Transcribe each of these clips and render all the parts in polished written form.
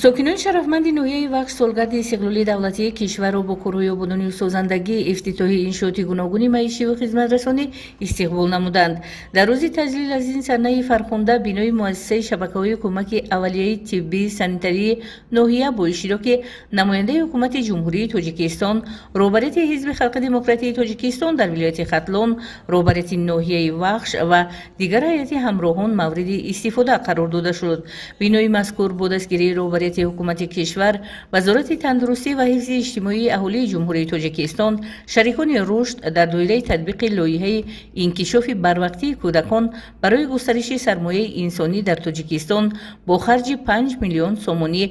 Сокинони шарафманди ноҳияи Вахш солгарди истиқлолии давлатии кишварро бо корҳои ободонию созандагӣ, ифтитоҳи иншооти гуногуни маишиву хизматрасонӣ истиқбол намуданд. Дар рӯзи таҷлил аз ин санаи фархунда бинои муассисаи шабакаҳои кӯмаки аввалияи тиббии санитарии ноҳия бо иштироки намояндаи ҳукумати Ҷумҳурии Тоҷикистон, роҳбарияти Ҳизби Халқи Демократии Тоҷикистон дар вилояти Хатлон, роҳбарияти ноҳияи Вахш ва дигар ҳайати ҳамроҳон мавриди истифода қарор дода шуд. Бинои мазкур бо дастгирии роҳбарияти ҳукумати кишвар, Вазорати тандурустӣ ва ҳифзи иҷтимоии аҳолии Ҷумҳурии Тоҷикистон, шарикони рушд дар доираи татбиқи лоиҳаи инкишофи барвақтии кӯдакон барои густариши сармояи инсонӣ дар Тоҷикистон бо харҷи 5 миллион сомонӣ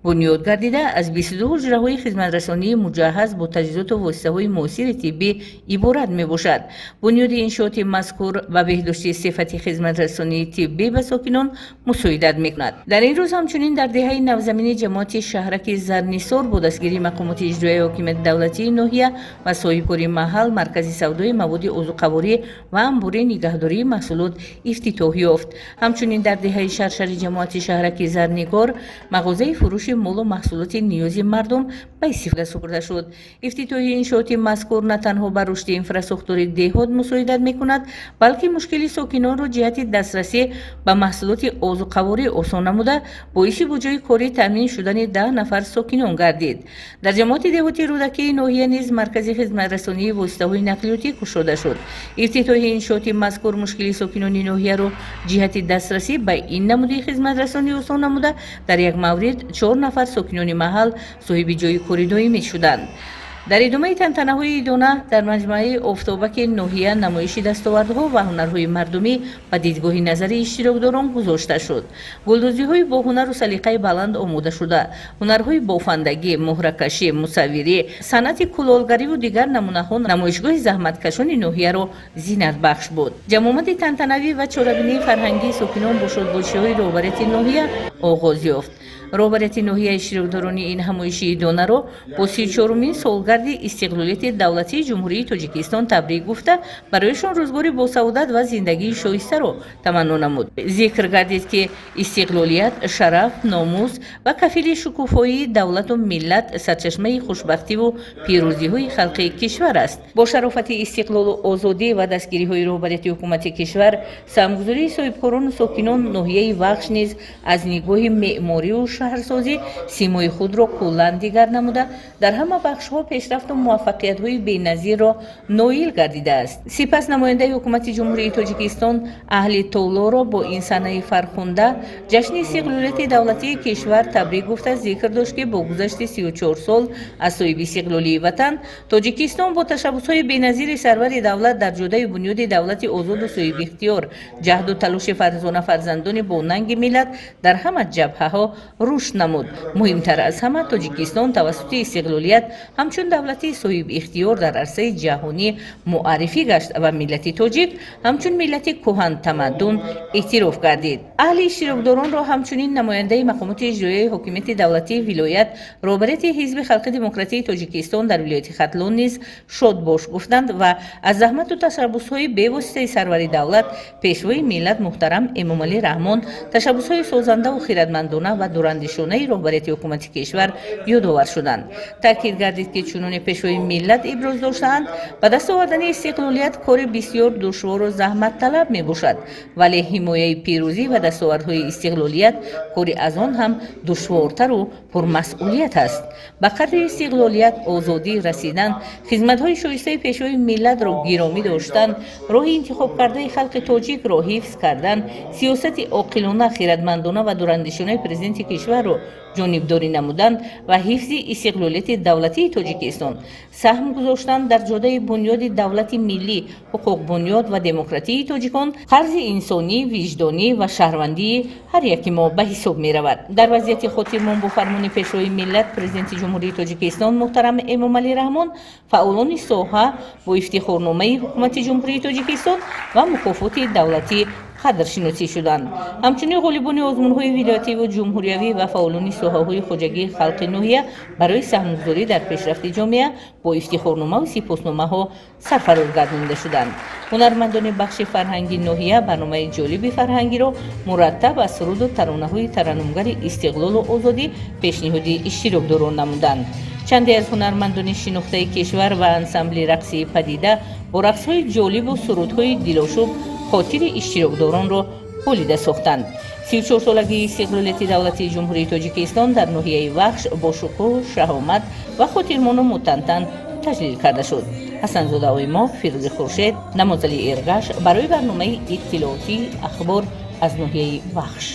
бунёд гардида, аз 22 ҳуҷраҳои хизматрасонии муҷаҳҳаз бо таҷҳизоту воситаҳои муосири тиббӣ иборат мебошад. Бунёди иншооти мазкур ба беҳдошти сифати хизматрасонии тиббӣ ба сокинон мусоидат мекунад. Дар ин рӯз ҳамчунин дар деҳаи навзамини ҷамоати шаҳраки Зарнисор бо дастгирии мақомоти иҷроияи ҳокимияти давлатии ноҳия ва соҳибкори маҳал маркази савдои маводи озуқаворӣ ва амбори нигаҳдории маҳсулот ифтитоҳ ёфт. Ҳамчунин дар деҳаи Шаршари ҷамоати шаҳраки Зарнигор мағозаи фурӯши молу маҳсулоти ниёзи мардум ба истифода супурда шуд. Ифтитоҳи иншооти мазкур на танҳо ба рушди инфрасохтори деҳот мусоидат мекунад, балки мушкили сокинонро ҷиҳати дастрасӣ ба маҳсулоти озуқаворӣ осон намуда, боиси бо ҷойи корӣ таъмин шудани 10 нафар сокинон гардид. Дар ҷамоати деҳоти Рӯдакии ноҳия низ маркази хизматрасонии воситаҳои нақлиётӣ кушода шуд. Ифтитоҳи иншооти мазкур мушкили сокинони ноҳияро ҷиҳати дастрасӣ ба ин намуди хизматрасонӣ осон намуда, дар як маврид 4 нафар сокинони маҳал соҳиби ҷойи кори доимӣ шуданд. Дар идомаи тантанаҳои идона дар маҷмӯаи офтобаки ноҳия намоиши дастовардҳо ва ҳунарҳои мардумӣ ба дидгоҳи назари иштирокдорон гузошта шуд. Гулдӯзиҳои бо ҳунару салиқаи баланд омода шуда, ҳунарҳои бофандагӣ, муҳракашӣ, мусаввирӣ, санъати кулолгариву дигар намунаҳо намоишгоҳи заҳматкашони ноҳияро зинатбахш буд. Ҷамъомади тантанавӣ ва чорабинии фарҳангии сокинон бо шодбошиҳои роҳбарияти ноҳия оғоз ёфт. Роҳбарияти ноҳия иштирокдорони ин ҳамоиши идонаро бо 34-умин солгарди истиқлолияти давлатии Ҷумҳурии Тоҷикистон табрик гуфта, барояшон рӯзгори босаодат ва зиндагии шоистаро таманно намуд. Зикр гардид, ки истиқлолият шараф, номус ва кафили шукуфоии давлату миллат, сарчашмаи хушбахтиву пирӯзиҳои халқи кишвар аст. Бо шарофати истиқлолу озодӣ ва дастгириҳои роҳбарияти ҳукумати кишвар, саҳмгузории соҳибкорону сокинон ноҳияи Вахш низ аз нигоҳи меъморию шаҳрсозӣ симои худро куллан дигар намуда, дар ҳама бахшҳо пешрафту муваффақиятҳои беназирро ноил гардидааст. Сипас намояндаи ҳукумати Ҷумҳурии Тоҷикистон аҳли толоро бо ин санаи фархунда, ҷашни истиқлолияти давлатии кишвар табрик гуфта, зикр дошт, ки бо гузашти 34 сол аз соҳиби истиқлолии ватан, Тоҷикистон бо ташаббусҳои беназири сарвари давлат дар ҷодаи бунёди давлати озоду соҳибихтиёр, ҷаҳду талоши фарзона фарзандони бонанги миллат дар ҳама ҷабҳаҳо рушд намуд. Муҳимтар аз ҳама, Тоҷикистон тавассути истиқлолият ҳамчун давлати соҳибихтиёр дар арсаи ҷаҳонӣ муаррифӣ гашт ва миллати тоҷик ҳамчун миллати кӯҳантамаддун эътироф гардид. Аҳли иштирокдоронро ҳамчунин намояндаи мақомоти иҷроияи ҳокимияти давлатии вилоят, роҳбарияти Ҳизби Халқи Демократии Тоҷикистон дар вилояти Хатлон низ шодбош гуфтанд ва аз заҳмату ташаббусҳои бевоситаи сарвари давлат, пешвои миллат муҳтарам Эмомалӣ Раҳмон, ташаббусҳои созандаву хирадмандона ва дурандешонаи роҳбарияти ҳукумати кишвар ёдовар шуданд. Таъкид гардид, ки чуноне пешвои миллат иброз доштаанд, ба даст овардани истиқлолият кори бисёр душвору заҳматталаб мебошад, вале ҳимояи пирӯзӣ ва дастовардҳои истиқлолият кори аз он ҳам душвортару пурмасъулият аст. Ба қадри истиқлолият, озодӣ расидан, хизматҳои шоистаи пешвои миллатро гиромӣ доштан, роҳи интихобкардаи халқи тоҷикро ҳифз кардан, сиёсати оқилона, хирадмандона ва дурандешонаи президенти кишварро ҷонибдорӣ намудан ва ҳифзи истиқлолияти давлатии Тоҷикистон, саҳм гузоштан дар ҷодаи бунёди давлати миллӣ, ҳуқуқбунёд ва демократии тоҷикон қарзи инсонӣ, виҷдонӣ ва шаҳрвандии ҳар яки мо ба ҳисоб меравад. Дар вазъияти хотирмон бо фармони пешвои миллат, президенти Ҷумҳурии Тоҷикистон муҳтарам Эмомалӣ Раҳмон фаъолони соҳа бо ифтихорномаи ҳукумати Ҷумҳурии Тоҷикистон ва мукофоти давлатӣ Қадршиносӣ шуданд. Ҳамчунин ғолибони озмунҳои вилоятиву ҷумҳуриявӣ ва фаъолони соҳаҳои хоҷагии халқи ноҳия барои саҳмгузорӣ дар пешрафти ҷомеа бо ифтихорномаву сипосномаҳо сарфароз гардонида шуданд. Ҳунармандони бахши фарҳанги ноҳия барномаи ҷолиби фарҳангиро мураттаб аз суруду таронаҳои тараннумгари истиқлолу озодӣ пешниҳоди иштирокдорон намуданд. Чанде аз ҳунармандони шинохтаи кишвар ва ансамбли рақсии «Падида» бо рақсҳои ҷолибу сурудҳои дилошуб хотири иштирокдоронро болида сохтанд. 34-солагии истиқлолияти давлатии Ҷумҳурии Тоҷикистон дар ноҳияи Вахш бо шукӯҳу шаҳомат ва хотирмону мутантан таҷлил карда шуд. Ҳасанзода Оимо, Фирӯзи Хуршед, Намозали Эргаш барои барномаи иттилоотии «Ахбор» аз ноҳияи Вахш.